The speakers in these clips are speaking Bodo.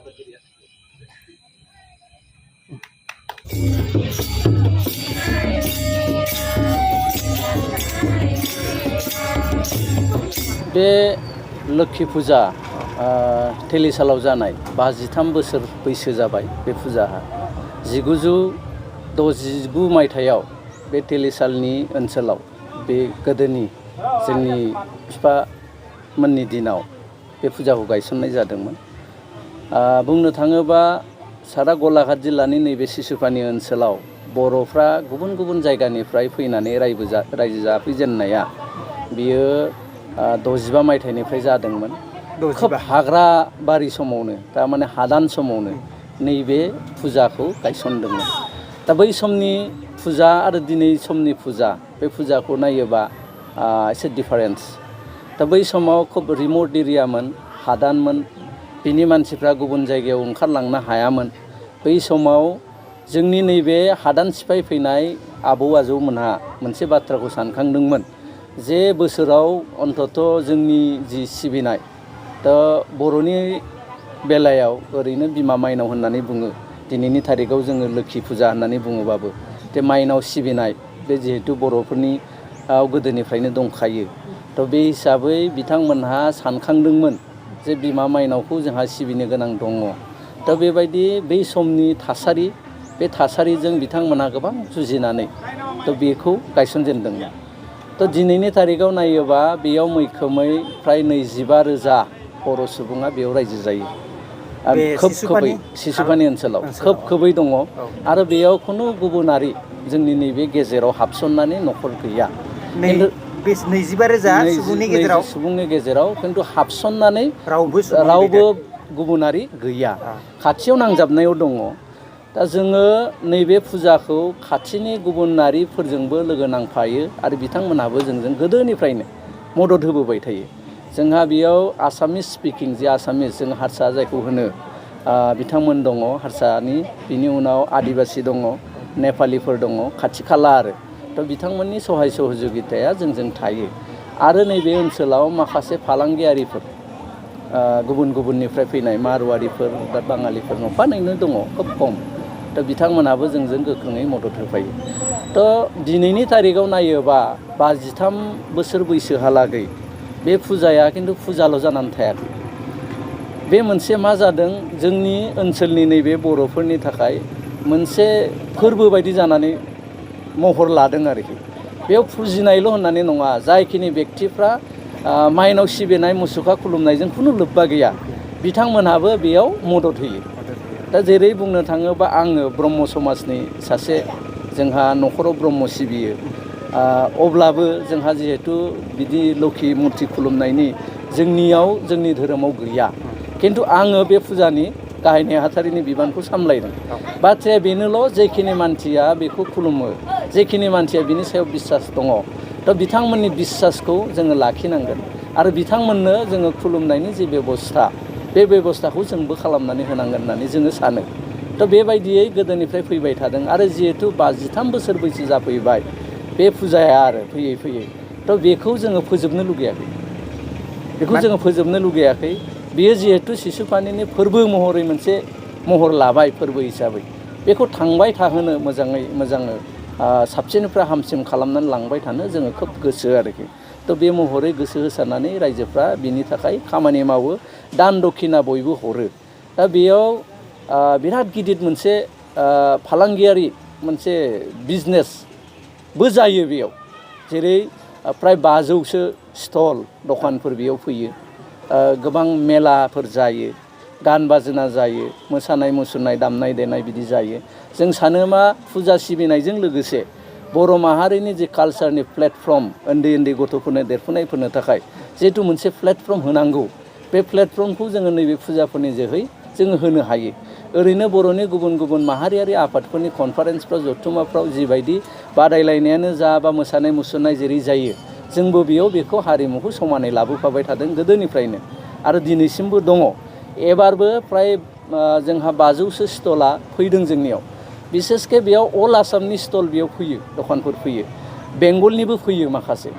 आफादगिरिया बे लोक्षि फुजा टेलिसालाव जानाय 53 बोसोर बैसो जाबाय बे फुजाहा 1969 मायथाइयाव बे टेलिसालनि ओनसोलाव बे गोदोनि जोंनि बिफामोननि दिनाव बे फुजाखौ गायसननाय जादोंमोन। बुंनो थाङोबा सारा गलाघाट जिल्लानि नैबे सिसुपानि ओनसोलाव बर'फ्रा गुबुन गुबुन जायगानिफ्राय फैनानै रायजो जाफैजेननाया बियो 65 मायथाइनिफ्राय जादोंमोन। खोब हाग्रा बारि समावनो थारमाने हादान समावनो नैबे फुजाखौ गायसनदोंमोन। दा बै समनि फुजा आरो दिनै समनि फुजा बे फुजाखौ नायोबा एसे डिफारेन्स। दा बै समाव खोब रिमट एरियामोन, हादानमोन, बिनि मानसिफ्रा गुबुन जायगायाव ओंखारलांनो हायामोन। बै समाव जोंनि नैबे हादान सिफाय फैनाय आबौ आजौमोनहा मोनसे बाथ्राखौ सानखांदोंमोन जे बोसोराव अन्तत जोंनि जि सिबिनाय दा बर'नि बेलायाव ओरैनो बिमा माइनाव होननानै बुङो। दिनैनि थारिखआव जोङो लोक्षि फुजा होननानै बुङोबाबो बे माइनाव सिबिनाय बे जिहेतु बर'फोरनि गोदोनिफ्रायनो दंखायो। थ' बे हिसाबै बिथांमोनहा सानखांदोंमोन जे बिमा माइनावखौ जोंहा सिबिनो गोनां दङ। दा बेबायदि बै समनि थासारि बे थासारिजों बिथांमोनहा गोबां जुजिनानै थ' बेखौ गायसनजेनदोंमोन। थ' दिनैनि थारिखआव नायोबा बेयाव मैखोमै फ्राय 25,000 बर' सुबुङा बेयाव रायजो जायो। खोब खोबै सिसुपानि ओनसोलाव खोब खोबै दङ आरो बेयाव खुनु गुबुनारि जोंनि नैबे गेजेराव हाबसननानै न'खर गैया। खिन्थु 25,000 सुबुंनि गेजेराव खिन्थु हाबसननानै रावबो गुबुनारि गैया, खाथियाव नांजाबनायाव दङ। दा जोङो नैबे फुजाखौ खाथिनि गुबुनारिफोरजोंबो लोगो नांफायो आरो बिथांमोनहाबो जोंजों गोदोनिफ्रायनो मदद होबोबाय थायो। जोंहा बेयाव आसामिस स्पिकिं जे आसामिस जों हारसा जायखौ होनो बिथांमोन दङ हारसानि, बिनि उनाव आदिबासि दङ, नेपालिफोर दङ, खाथि खाला आरो थ' बिथांमोननि सहाय सहजुगिताया जोंजों थायो। आरो नैबे ओनसोलाव माखासे फालांगियारिफोर गुबुन गुबुननिफ्राय फैनाय मारवारिफोर बा बाङालिफोर नफा नैनो दङ, खोब खम। थ' बिथांमोनहाबो जोंजों गोख्रोङै मदद होफायो। थ' दिनैनि थारिखआव नायोबा 53 बोसोर बैसोहालागै बे फुजाया खिन्थु फुजाल' जानानै थायाखै। बे मोनसे मा जादों जोंनि ओनसोलनि नैबे बर'फोरनि थाखाय मोनसे फोरबो बायदि जानानै महर लादों आरोखि। बेयाव फुजिनायल' होननानै नङा, जायखिनि बेक्तिफ्रा माइनाव सिबिनाय मुसुखा खुलुमनायजों खुनु लोब्बा गैया बिथांमोनहाबो बेयाव मदद होयो। दा जेरै बुंनो थाङोबा आङो ब्रह्म समाजनि सासे, जोंहा न'खराव ब्रह्म सिबियो। अब्लाबो जोंहा जिहेथु बिदि लोक्षि मुर्ति खुलुमनायनि जोंनियाव जोंनि धोरोमाव गैया। खिन्थु आङो बे फुजानि गाहाय नेहाथारिनि बिबानखौ सामलायदों। बाथ्राया बेनोल' जेखिनि मानसिया बेखौ खुलुमो, जेखिनि मानसिया बिनि सायाव बिसास दङ, थ' बिथांमोननि बिसासखौ जोङो लाखिनांगोन आरो बिथांमोननो जोङो खुलुमनायनि जे बेबस्था बे बेबस्थाखौ जोंबो खालामनानै होनांगोन होननानै जोङो सानो। थ' बेबायदियै गोदोनिफ्राय फैबाय थादों आरो जिहेथु 53 बोसोर बैसो जाफैबाय बे फुजाया आरो फैयै फैयै थ' बेखौ जोङो फोजोबनो लुगैयाखै। बेयो जिहेथु सिसुपानिनि फोरबो महरै मोनसे महर लाबाय फोरबो हिसाबै, बेखौ थांबाय थाहोनो मोजाङै साबसिननिफ्राय हामसिन खालामनानै लांबाय थानो जोङो खोब गोसो आरोखि। थ' बे महरै गोसो होसारनानै रायजोफ्रा बिनि थाखाय खामानि मावो, दान दक्षिणा बयबो हरो। दा बेयाव बिराद गिदिर मोनसे फालांगियारि मोनसे बिजनेसबो जायो बेयाव। जेरै फ्राय 500सो स्टल दखानफोर बेयाव फैयो, गोबां मेलाफोर जायो, गान बाजना जायो, मोसानाय मुसुरनाय दामनाय देनाय बिदि जायो। जों सानो मा फुजा सिबिनायजों लोगोसे बर' माहारिनि जे कालसारनि प्लेटफर्म, उन्दै उन्दै गथ'फोरनो देरफुनायफोरनो थाखाय जिहेतु मोनसे प्लेटफर्म होनांगौ, बे प्लेटफर्मखौ जोङो नैबे फुजाफोरनि जोहै जोङो होनो हायो। ओरैनो बर'नि गुबुन गुबुन माहारियारि आफादफोरनि कनफारेन्सफ्राव जथुम्माफ्राव जिबायदि बादायलायनायानो जा बा मोसानाय मुसुरनाय जेरै जायो, जोंबो बेखौ हारिमुखौ समानै लाबोफाबाय थादों गोदोनिफ्रायनो आरो दिनैसिमबो दङ। एबारबो फ्राय जोंहा 500सो स्टला फैदों जोंनियाव। बिसेसके बेयाव अल आसामनि स्टल बेयाव फैयो, दखानफोर फैयो, बेंगलनिबो फैयो माखासे।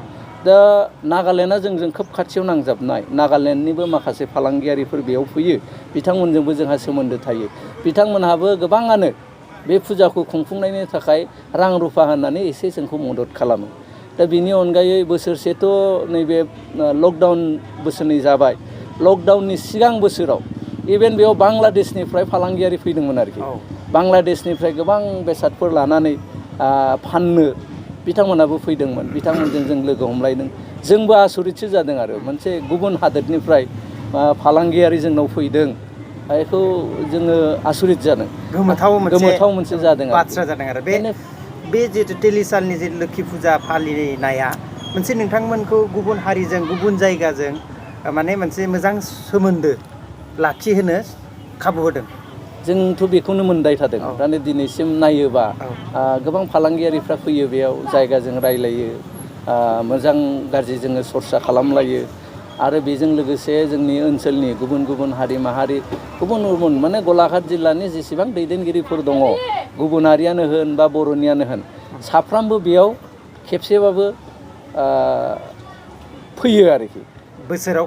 दा नागालेण्डआ जोंजों खोब खाथियाव नांजाबनाय नागालेण्डनिबो माखासे फालांगियारिफोर बेयाव फैयो बिथांमोनजोंबो जोंहा सोमोन्दो थायो बिथांमोनहाबो गोबाङानो बे फुजाखौ खुंफुंनायनि थाखाय रां रुफा होननानै एसे जोंखौ मदद खालामो दा बिनि अनगायै बोसोरसेथ' नैबे लकडाउन बोसोरनै जाबाय लकडाउननि सिगां बोसोराव इभेन बेयाव बांलादेशनिफ्राय फालांगियारि फैदोंमोन आरोखि बांलादेशनिफ्राय गोबां बेसादफोर लानानै फाननो बिथांमोनाबो फैदोंमोन बिथांमोनजों जों लोगो हमलायदों जोंबो आसरितसो जादों आरो मोनसे गुबुन हादोरनिफ्राय फालांगियारि जोंनाव फैदों बेखौ जोङो आसरित जादों गोमोथाव मोनसे जादों बाथ्रा जादों आरो बे जितु टेलिसालनि जे लोखि फुजा फालिनाया मोनसे नोंथांमोनखौ गुबुन हारिजों गुबुन जायगाजों माने मोनसे मोजां सोमोन्दो लाखिहोनो खाबु होदों जोंथ' बेखौनो मोनबाय थादों दानो दिनैसिम नायोबा गोबां फालांगियारिफ्रा फैयो बेयाव जायगाजों रायलायो मोजां गाज्रि जोङो सरसा खालामलायो आरो बेजों लोगोसे जोंनि ओनसोलनि गुबुन गुबुन हारि माहारि गुबुन गुबुन माने गलाघाट जिल्लानि जेसेबां दैदेनगिरिफोर दङ गुबुनारियानो होन बा बर'नियानो होन साफ्रामबो बेयाव खेबसेबाबो फैयो आरोखि बोसोराव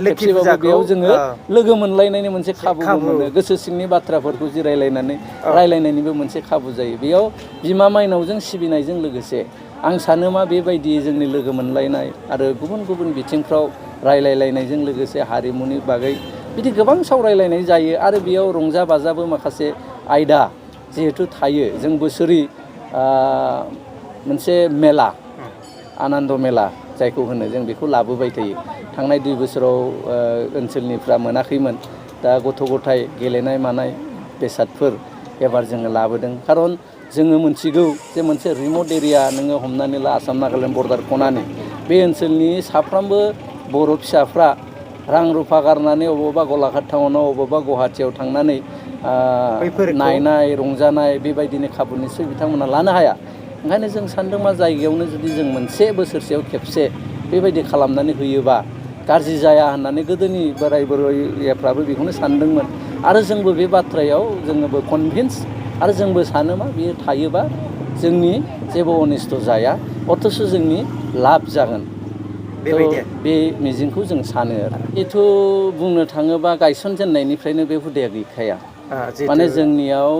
खेबसेबाबो बेयाव जोङो लोगो मोनलायनायनि मोनसे खाबुबो मोनो गोसो सिंनि बाथ्राफोरखौ रायलायनायनिबो मोनसे खाबु जायो बेयाव बिमा माइनावजों सिबिनायजों लोगोसे आं सानो मा बेबायदि जोंनि लोगो मोनलायनाय आरो गुबुन गुबुन बिथिंफ्राव रायलायलायनायजों लोगोसे हारिमुनि बागै बिदि गोबां सावरायलायनाय जायो आरो बेयाव रंजा बाजाबो माखासे आयदा जिहेथु थायो जों बोसोरै मोनसे मेला आनन्द मेला जायखौ होनो जों बेखौ लाबोबाय थायो थांनाय 2 बोसोराव ओनसोलनिफ्रा मोनाखैमोन दा गथ' गथाय गेलेनाय मानाय बेसादफोर एबार जोङो लाबोदों खारन जोङो मोनथिगौ जे मोनसे रिमट एरिया नोङो हमनानै ला आसाम नागालेण्ड बर्डार खनानि बे ओनसोलनि साफ्रोमबो बर' फिसाफ्रा रां रुफा गारनानै अबावबा गलाघाट टाउनाव अबावबा गुवाहाटियाव थांनानै नायनाय रंजानाय बेबायदिनो खाबु निस्सय बिथांमोना लानो हाया ओंखायनो जों सानदों मा जायगायावनो जुदि जों मोनसे बोसोरसेयाव खेबसे बेबायदि खालामनानै होयोबा गाज्रि जाया होननानै गोदोनि बोराय बुरैफ्राबो बेखौनो सानदोंमोन आरो जोंबो बे बाथ्रायाव जोङोबो कनभिन्स आरो जोंबो सानो मा बेयो थायोबा जोंनि जेबो अनिस्थ' जाया अथ'स' जोंनि लाब जागोन बे मिजिंखौ जों सानो आरो बेथ' बुंनो थाङोबा गायसनजेननायनिफ्रायनो बे हुदाया गैखाया माने जोंनियाव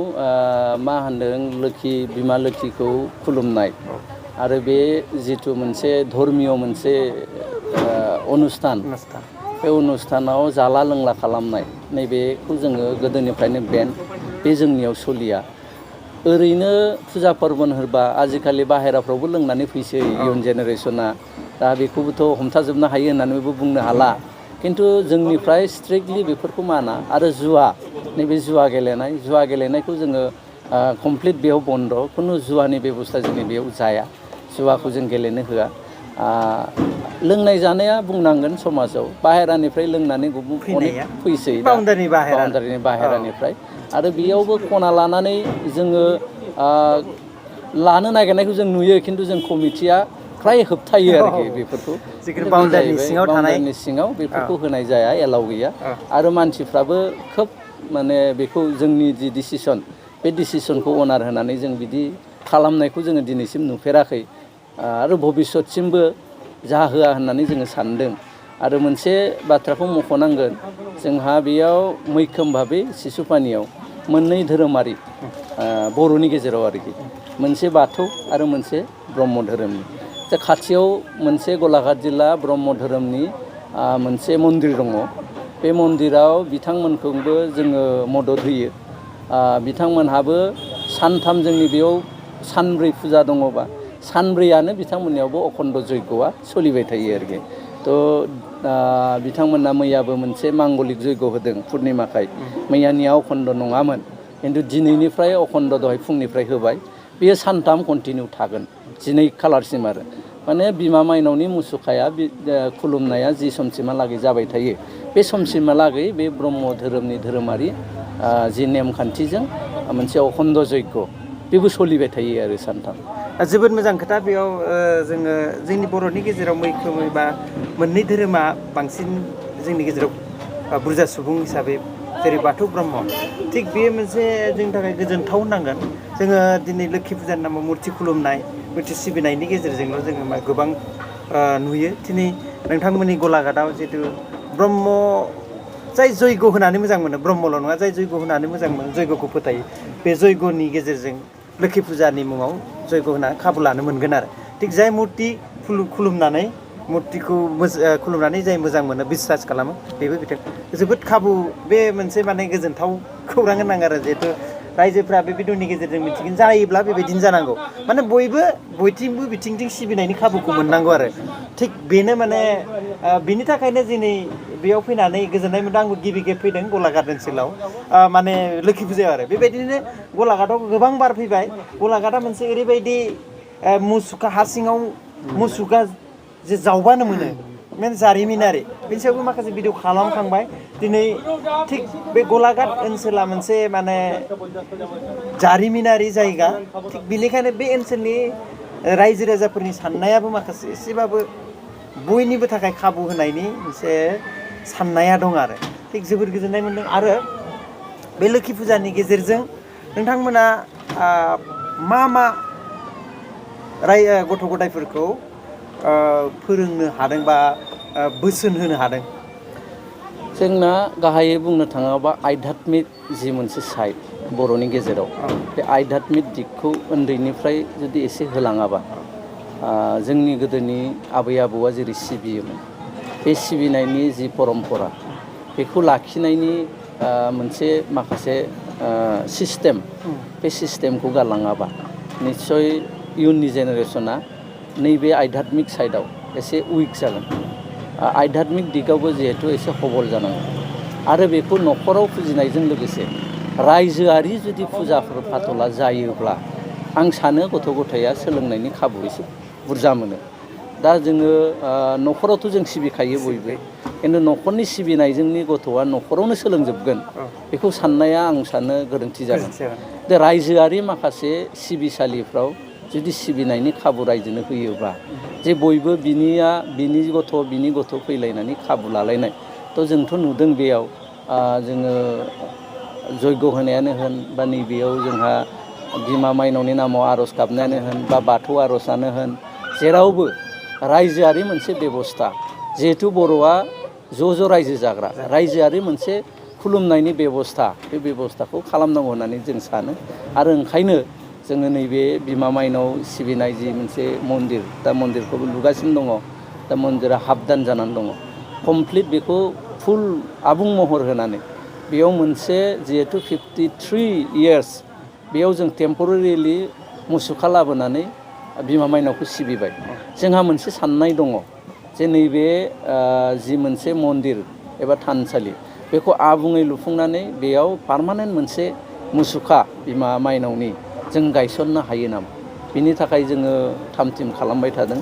मा होनदों बिमा लोखिखौ खुलुमनाय आरो बे जिथु मोनसे धर्मीय मोनसे अनुस्थान बे अनुस्थानाव जाला लोंला खालामनाय नैबेखौ जोङो गोदोनिफ्रायनो बे जोंनियाव सोलिया ओरैनो फुजा पार्बन होबा आजिखालि बाहेराफ्रावबो लोंनानै फैसै इयुन जेनेरेसना दा बेखौबोथ' हमथाजोबनो हायो होननानैबो बुंनो हाला खिन्थु जोंनिफ्राय स्ट्रिक्टलि बेफोरखौ माना आरो नैबे जुवा गेलेनायखौ जोङो कमप्लिट बेयाव बन्द खुनु जुवानि बेबस्था जोंनि बेयाव जाया जुवाखौ जों गेलेनो होआ लोंनाय जानाया बुंनांगोन समाजाव बाहेरानिफ्राय लोंनानै अनेक फैसै बाउन्डारिनि बाहेरानिफ्राय आरो बेयावबो खना लानानै जोङो लानो नागिरनायखौ जों नुयो खिन्थु जों कमिटिया फ्राय होबथायो आरोखि बेफोरखौ बाउन्डारिनि सिङाव बेफोरखौ होनाय जाया एलाउ गैया आरो मानसिफ्राबो खोब माने बेखौ जोंनि जि डिसिसन बे डिसिसनखौ अनार होनानै जों बिदि खालामनायखौ जोङो दिनैसिम नुफेराखै आरो भबिष्यतसिमबो जाहोआ होननानै जोङो सानदों आरो मोनसे बाथ्राखौ मख'नांगोन जोंहा बेयाव मैखोम भाबै सिसुपानियाव मोननै धोरोमारि बर'नि गेजेराव आरोखि मोनसे बाथौ आरो मोनसे ब्रह्म धोरोमनि दा खाथियाव मोनसे गलाघाट जिल्ला ब्रह्म धोरोमनि मोनसे मन्दिर दङ बे मन्दिराव बिथांमोनखौबो जोङो मदद होयो बिथांमोनहाबो सानथाम जोंनि बेयाव सानब्रै फुजा दङबा सानब्रैयानो बिथांमोननियावबो अखण्ड जयग'आ सोलिबाय थायो आरोखि बिथांमोना मैयाबो मोनसे मांगलिक जयग' होदों पुर्निमाखाय मैयानिया अखण्ड नङामोन खिन्थु दिनैनिफ्राय अखण्ड दहाय फुंनिफ्राय होबाय बेयो सानथाम कन्टिनिउ थागोन 12 खालारसिम आरो माने बिमा माइनावनि मुसुखाया खुलुमनाया जि समसिमहालागै जाबाय थायो बे समसिमहालागै बे ब्रह्म धोरोमनि धोरोमारि जि नेमखान्थिजों मोनसे अखण्ड जयग' बेबो सोलिबाय थायो आरो सानथाम जोबोद मोजां खोथा बेयाव जोङो जोंनि बर'नि गेजेराव मैखोमै बा मोननै धोरोमा बांसिन जोंनि गेजेराव बुरजा सुबुं हिसाबै जेरै बाथौ ब्रह्म थिग बेयो मोनसे जोंनि थाखाय गोजोनथाव होननांगोन जोङो दिनै लोखि फुजानि नामाव मुर्ति खुलुमनाय मुर्ति सिबिनायनि गेजेरजोंल' जोङो गोबां नुयो दिनै नोंथांमोननि गलाघाटआव जिहेतु ब्रह्म जाय जयग' होनानै मोजां मोनो ब्रह्मल' नङा जाय जयग' होनानै मोजां मोनो जयग'खौ फोथायो बे जयग'नि गेजेरजों लोखि फुजानि मुङाव जयग' होना खाबु लानो मोनगोन आरो थिग जाय मुर्ति खुलुमनानै मुर्तिखौ खुलुमनानै जाय मोजां मोनो बिस्सास खालामो बेबो बिथां जोबोद खाबु बे मोनसे माने गोजोनथाव खौरां होनांगौ आरो जिहेथु रायजोफ्रा बे भिडिअनि गेजेरजों मिथिगोन जायोब्ला बेबायदिनो जानांगौ माने बयथिंबो बिथिंजों सिबिनायनि खाबुखौ मोननांगौ आरो थिग बेनो माने बिनि थाखायनो दिनै बेयाव फैनानै गोजोननाय मोनदों आंबो गिबि खेब फैदों गलाघाट ओनसोलाव माने लोखि फुजायाव आरो बेबायदिनो गलाघाटआव गोबां बार फैबाय गलाघाटआ मोनसे ओरैबायदि मुसुखा हा सिङाव मुसुखा जे जावबानो मोनो मेन जारिमिनारि बेनि सायावबो माखासे भिडिअ खालामखांबाय दिनै थिग बे गलाघाट ओनसोला मोनसे माने जारिमिनारि जायगा थिग बेनिखायनो बे ओनसोलनि रायजो राजाफोरनि साननायाबो माखासे एसेबाबो बयनिबो थाखाय खाबु होनायनि मोनसे साननाया दं आरो थिग जोबोद गोजोननाय मोनदों आरो बे लोखि फुजानि गेजेरजों नोंथांमोना मा गथ' गथायफोरखौ फोरोंनो हादों बा बोसोन होनो हादों जोंना गाहायै बुंनो थाङोबा आध्यात्मिक जि मोनसे साइड बर'नि गेजेराव बे आध्यात्मिक दिगखौ उन्दैनिफ्राय जुदि एसे होलाङाबा जोंनि गोदोनि आबै आबौआ जेरै सिबियोमोन बे सिबिनायनि जि परम्परा बेखौ लाखिनायनि मोनसे माखासे सिस्टेम बे सिस्टेमखौ गारलाङाबा निस्सय इयुननि जेनेरेसना नैबे आध्यात्मिक साइडआव एसे उइक जागोन आध्यात्मिक दिगावबो जिहेथु एसे हबल जानांगौ आरो बेखौ न'खराव फुजिनायजों लोगोसे रायजोआरि जुदि फुजाफोर फाथला जायोब्ला आं सानो गथ' गथाया सोलोंनायनि खाबु एसे बुरजा मोनो दा जोङो न'खरावथ' जों सिबिखायो बयबो खिन्थु न'खरनि सिबिनायजोंनि गथ'आ न'खरावनो सोलोंजोबगोन बेखौ साननाया आं सानो गोरोन्थि जागोन दा रायजोआरि माखासे सिबिसालिफ्राव जुदि सिबिनायनि खाबु रायजोनो होयोबा जे बयबो बिनि गथ' फैलायनानै खाबु लालायनाय थ' जोंथ' नुदों बेयाव जोङो जयग' होनायानो होन बा नैबेयाव जोंहा बिमा माइनावनि नामाव आर'ज गाबनायानो होन बा बाथौ आर'जआनो होन जेरावबो रायजोआरि मोनसे बेबस्था जिहेथु बर'आ ज' रायजो जाग्रा रायजोआरि मोनसे खुलुमनायनि बेबस्था बे बेबस्थाखौ खालामनांगौ होननानै जों सानो आरो ओंखायनो जोङो नैबे बिमा माइनाव सिबिनाय जि मोनसे मन्दिर दा मन्दिरखौबो लुगासिनो दङ दा मन्दिरा हाफ दान जानानै दङ कमप्लिट बेखौ फुल आबुं महर होनानै बेयाव मोनसे जिहेथु 53 इयार्स बेयाव जों टेम्परारिलि मुसुखा लाबोनानै बिमा माइनावखौ सिबिबाय जोंहा मोनसे साननाय दङ जे नैबे जि मोनसे मन्दिर एबा थानसालि बेखौ आबुङै लुफुंनानै बेयाव पार्मानेन्ट मोनसे मुसुखा बिमा माइनावनि जों गायसननो हायो नामा बिनि थाखाय जोङो थाम थिम खालामबाय थादों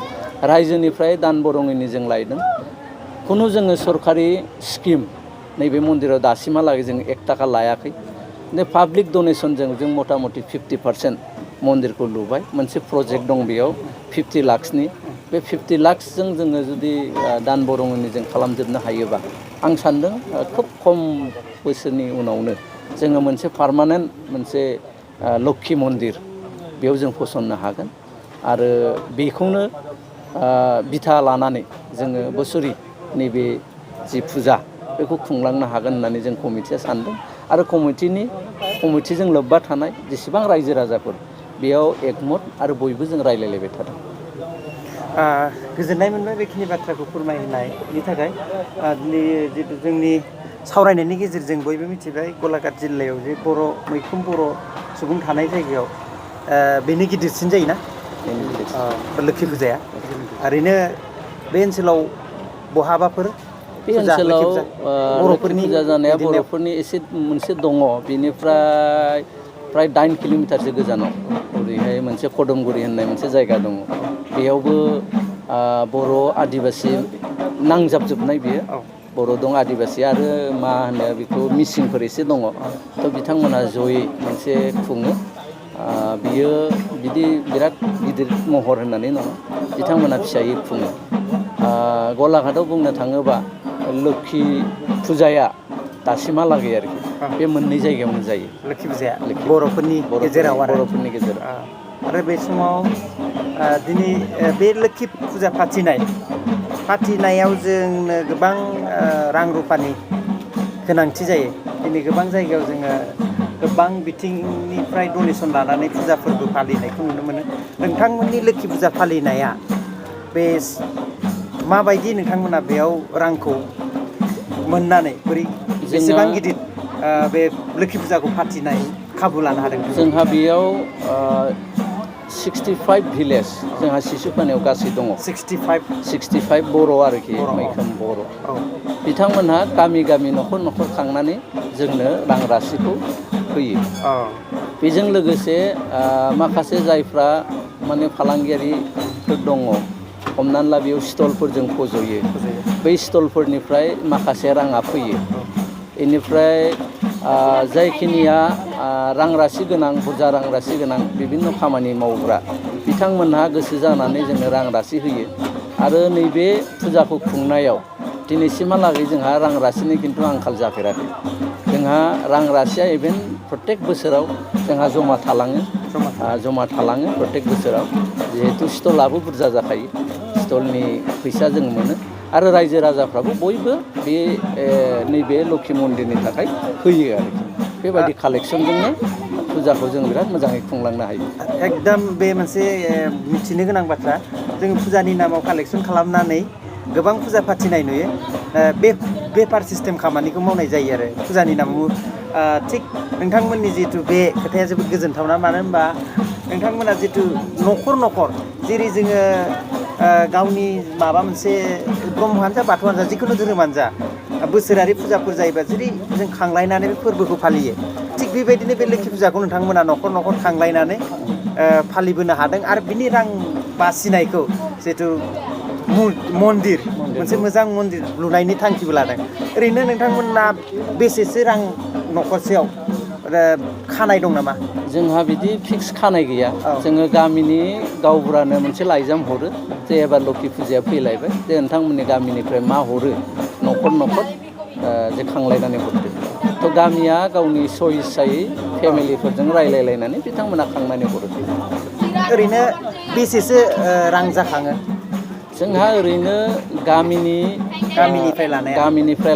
रायजोनिफ्राय दान बरङैनि जों लायदों खुनु जोङो सरकारि स्किम नैबे मन्दिराव दासिमहालागै जों 1 थाखा लायाखै पाब्लिक डनेसनजों जों मथा मथि 50% मन्दिरखौ लुबाय मोनसे प्रजेक्ट दं बेयाव 50 लाखसनि बे 50 लाखसजों जोङो जुदि दान बरङैनि जों खालामजोबनो हायोबा आं सान्दों खोब खम बोसोरनि उनावनो जोङो मोनसे पार्मानेन्ट मोनसे लक्षी मन्दिर बेयाव जों फसंनो हागोन आरो बेखौनो बिथा लानानै जोङो बोसोरि नैबे जि फुजा बेखौ खुंलांनो हागोन होननानै जों कमिटिया सानदों आरो कमिटिजों लोब्बा थानाय जेसेबां रायजो राजाफोर बेयाव एकमत आरो बयबो जों रायलायलायबाय थादों गोजोननाय मोनबाय बेखिनि बाथ्राखौ फोरमायनायनि थाखाय जितु जोंनि सावरायनायनि गेजेरजों बयबो मिथिबाय गलाघाट जिल्लायाव जे मैखोम बर' सुबुं थानाय जायगायाव बेनो गिदिरसिन जायोना लोखि फुजाया ओरैनो बे ओनसोलाव बहाबाफोर बे ओनसोलाव बर'फोरनि फुजा जानाया बर'फोरनि एसे मोनसे दङ बेनिफ्राय प्राय 9 किल'मिटारसो गोजानाव ओरैहाय मोनसे कदमगुरि होननाय मोनसे जायगा दङ बेयावबो बर' आदिबासि नांजाबजोबनाय बेयो बर' दं आदिबासि आरो मा होनो बेखौ मिसिंफोर एसे दङ थ' बिथांमोनहा जयै मोनसे खुङो बियो बिदि बिराद गिदिर महर होननानै नङा बिथांमोनहा फिसायै खुङो गलाघाटआव बुंनो थाङोबा लोक्षि फुजाया दासिमहालागै आरोखि बे मोननै जायगायावनो जायो लोक्षि फुजाया बर'फोरनि गेजेराव आरो बे समाव दिनै बे लोक्षि फुजा फाथिनायाव जोंनो गोबां रां रुफानि गोनांथि जायो दिनै गोबां जायगायाव जोङो गोबां बिथिंनिफ्राय डनेसन लानानै फुजा फोरबो फालिनायखौ नुनो मोनो नोंथांमोननि लोक्षि फुजा फालिनाया बे माबायदि नोंथांमोना बेयाव रांखौ मोननानै बोरै बेसेबां गिदिर बे लोक्षि फुजाखौ फाथिनाय खाबु लानो हादों जोंहा बेयाव 65 भिलेज जोंहा सिसुपानायाव गासै दङ 65 बर' आरोखि मैखोम बर' बिथांमोनहा गामि गामि न'खर न'खर खांनानै जोंनो रां राशिखौ होयो बेजों लोगोसे माखासे जायफ्रा माने फालांगियारिफोर दङ हमनानै ला बेयाव स्टलफोरजों फज'यो बै स्टलफोरनिफ्राय माखासे राङा फैयो बेनिफ्राय जायखिनिया रां राशि गोनां बुरजा रां राशि गोनां बिभिन्न खामानि मावग्रा बिथांमोनहा गोसो जानानै जोंनो रां राशि होयो आरो नैबे फुजाखौ खुंनायाव दिनैसिमहालागै जोंहा रां राशिनि खिन्थु आंखाल जाफेराखै जोंहा रां राशिया इभेन प्रत्येक बोसोराव जोंहा जमा थालाङो प्रत्येक बोसोराव जिहेतु स्टलाबो बुरजा जाखायो स्टलनि फैसा जों मोनो आरो रायजो राजाफ्राबो बयबो बे नैबे लोक्षि मन्दिरनि थाखाय होयो आरोखि बेबायदि कालेक्सनजोंनो फुजाखौ जों बिराद मोजाङै खुंलांनो हायो एकदम बे मोनसे मिथिनो गोनां बाथ्रा जों फुजानि नामाव कालेक्सन खालामनानै गोबां फुजा फाथिनाय नुयो बे बेफार सिस्टेम खामानिखौ मावनाय जायो आरो फुजानि नामाव थिग नोंथांमोननि जितु बे खोथाया जोबोद गोजोनथावना मानो होनबा नोंथांमोना जितु न'खर जेरै जोङो गावनि माबा मोनसे ब्रह्मआनो जा बाथौआनो जा जिखुनु धोरोमानो जा बोसोरारि फुजाफोर जायोबा जेरै जों खांलायनानै बे फोरबोखौ फालियो थिग बेबायदिनो बे लोक्षि फुजाखौ नोंथांमोना न'खर खांलायनानै फालिबोनो हादों आरो बिनि रां बासिनायखौ जितु मन्दिर मोनसे मोजां मन्दिर लुनायनि थांखिबो लादों ओरैनो नोंथांमोना बेसेसो रां न'खरसेयाव खानाय दं नामा जोंहा बिदि फिक्स खानाय गैया जोङो गामिनि गावबुरानो मोनसे लाइजाम हरो जे एबार लोक्षि फुजाया फैलायबाय जे नोंथांमोननि गामिनिफ्राय मा हरो न'खर जे खांलायनानै हरदो थ' गामिया गावनि सहिसायै फेमिलिफोरजों रायलायलायनानै बिथांमोना खांनानै हरो ओरैनो बेसेसो रां जाखाङो जोंहा ओरैनो गामिनिफ्राय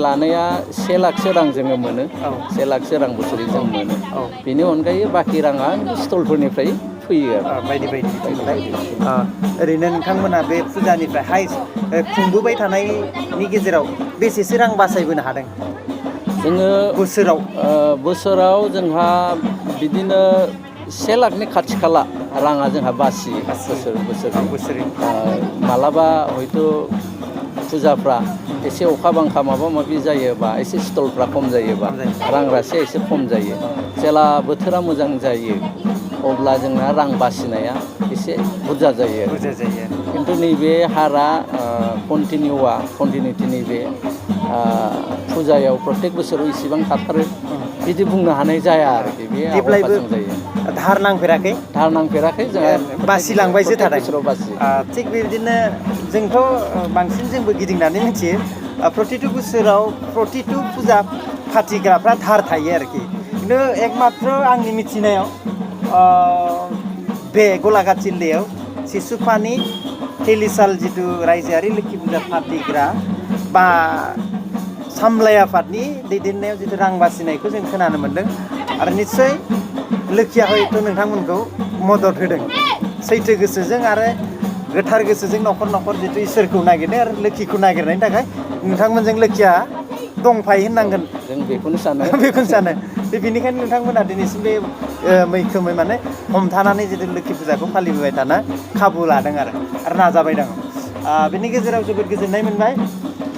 लानाया 1 लाखसो रां जोङो मोनो 1 लाखसो रां बोसोरै जों मोनो बेनि अनगायै बाखि राङा स्टलफोरनिफ्राय फैयो आरो बायदि ओरैनो नोंथांमोना बे फुजानिफ्राय खुंबोबाय थानायनि गेजेराव बेसेसो रां बासायबोनो हादों जोङो बोसोराव जोंहा बिदिनो 1 लाखनि खाथि खाला राङा जोंहा बासियो बोसोरै मालाबा हयथ' फुजाफ्रा एसे अखा बांखा माबा माबि जायोबा एसे स्टलफ्रा खम जायोबा रां राशिया एसे खम जायो जेला बोथोरा मोजां जायो अब्ला जोंना रां बासिनाया एसे बुरजा जायो खिन्थु नैबे हारा कन्टिनिउटि नैबे फुजायाव प्रत्येक बोसोराव इसेबां थाथारो बिदि बुंनो हानाय जाया आरोखि बे जेब्लायबो जायो धार नांफेराखै जोंहा बासिलांबायसो थादों बासियो थिग बेबायदिनो जोंथ' बांसिन जोंबो गिदिंनानै मिथियो प्रतिथु बोसोराव प्रतिथु फुजा फाथिग्राफ्रा धार थायो आरोखि खिन्थु एकमात्र आंनि मिथिनायाव बे गलाघाट जिल्लायाव सिसुपानि तेलिसाल जितु रायजोआरि लोक्षि फुजा फाथिग्रा बा सामलाय आफादनि दैदेननायाव जितु रां बासिनायखौ जों खोनानो मोन्दों आरो निस्सय लोक्षिया हयथ' नोंथांमोनखौ मदद होदों सैथो गोसोजों आरो गोथार गोसोजों न'खर जितु इसोरखौ नागिरदों आरो लोक्षिखौ नागिरनायनि थाखाय नोंथांमोनजों लोक्षिया दंफायो होननांगोन जों बेखौनो सानो बेनिखायनो नोंथांमोना दिनैसिम बे मैखोमै माने हमथानानै जितु लोक्षि फुजाखौ फालिबोबाय थानो खाबु लादों आरो नाजाबाय दङ बेनि गेजेराव जोबोद गोजोननाय मोनबाय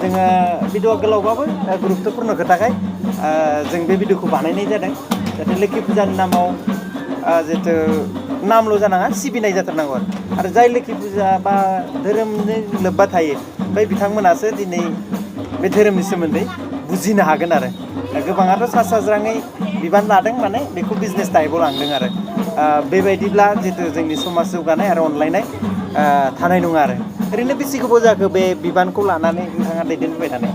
जोङो भिडिअ गोलावबाबो गुरुत्वपुर्ण खोथाखाय जों बे भिडिअखौ बानायनाय जादों जाहाथे लोक्षि फुजानि नामाव जितु नामल' जानाङा सिबिनाय जाथारनांगौ आरो जाय लोक्षि फुजा बा धोरोमजों लोब्बा थायो बै बिथांमोनासो दिनै बे धोरोमनि सोमोन्दै बुजिनो हागोन आरो गोबाङाथ' सा साज्राङै बिबान लादों माने बेखौ बिजनेस टाइपआव लांदों आरो बेबायदिब्ला जितु जोंनि समाज जौगानाय आरो अनलायनाय थानाय नङा आरो ओरैनो बेसे गोबाव जाखो बे बिबानखौ लानानै नोंथाङा दैदेनबोबाय थानाय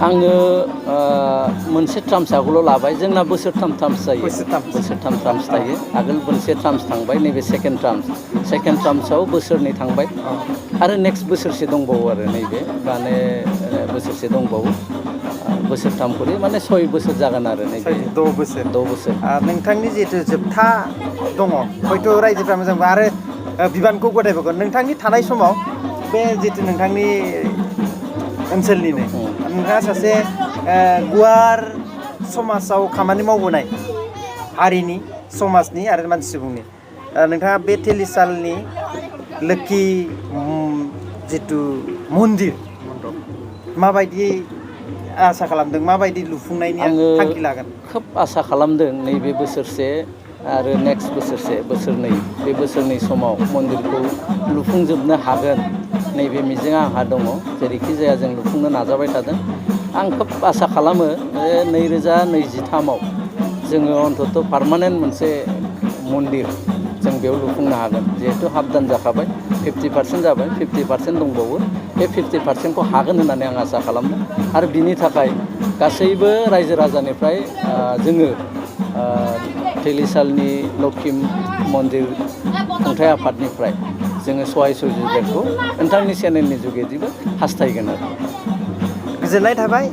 आङो मोनसे ट्राम्स आगोलाव लाबाय जोंना बोसोरथाम ट्राम्स जायो बोसोरथाम ट्राम्स थायो आगोल मोनसे ट्राम्स थांबाय नैबे सेकेन्ड ट्राम्सआव बोसोरनै थांबाय आरो नेक्स्ट बोसोरसे दंबावो आरो नैबे माने बोसोरसे दंबावो बोसोरथाम करि माने 6 बोसोर जागोन आरो नैबे 6 बोसोर 6 बोसोर नोंथांनि जिहेतु जोबथा दङ हयथ' रायजोफ्रा मोजां आरो बिबानखौ गथायबोगोन नोंथांनि थानाय समाव बे जिहेतु नोंथांनि ओनसोलनिनो नोंथाङा सासे गुवार समाजाव खामानि मावबोनाय हारिनि समाजनि आरो मानसि सुबुंनि नोंथाङा बे तेलिसालनि लोखि जितु मन्दिर माबायदि आसा खालामदों माबायदि लुफुंनायनि थांखि लागोन खोब आसा खालामदों नैबे बोसोरसे आरो नेक्स्ट बोसोरनै बे बोसोरनै समाव मन्दिरखौ लुफुंजोबनो हागोन नैबे मिजिंआ आंहा दङ जेरैखि जाया जों लुफुंनो नाजाबाय थादों आं खोब आसा खालामो 2023आव जोङो अन्तत' पार्मानेन्ट मोनसे मन्दिर जों बेयाव लुफुंनो हागोन जिहेतु हाबदान जाखाबाय 50% जाबाय 50% दंबावो बे 50%खौ हागोन होननानै आं आसा खालामदों आरो बिनि थाखाय गासैबो रायजो राजानिफ्राय जोङो तेलिसालनि लखि मन्दिर खुंथाय आफादनिफ्राय जोङो सहाय सुबिदाखौ नोंथांनि चेनेलनि जुगेदिबो हास्थायगोन आरो गोजोननाय थाबाय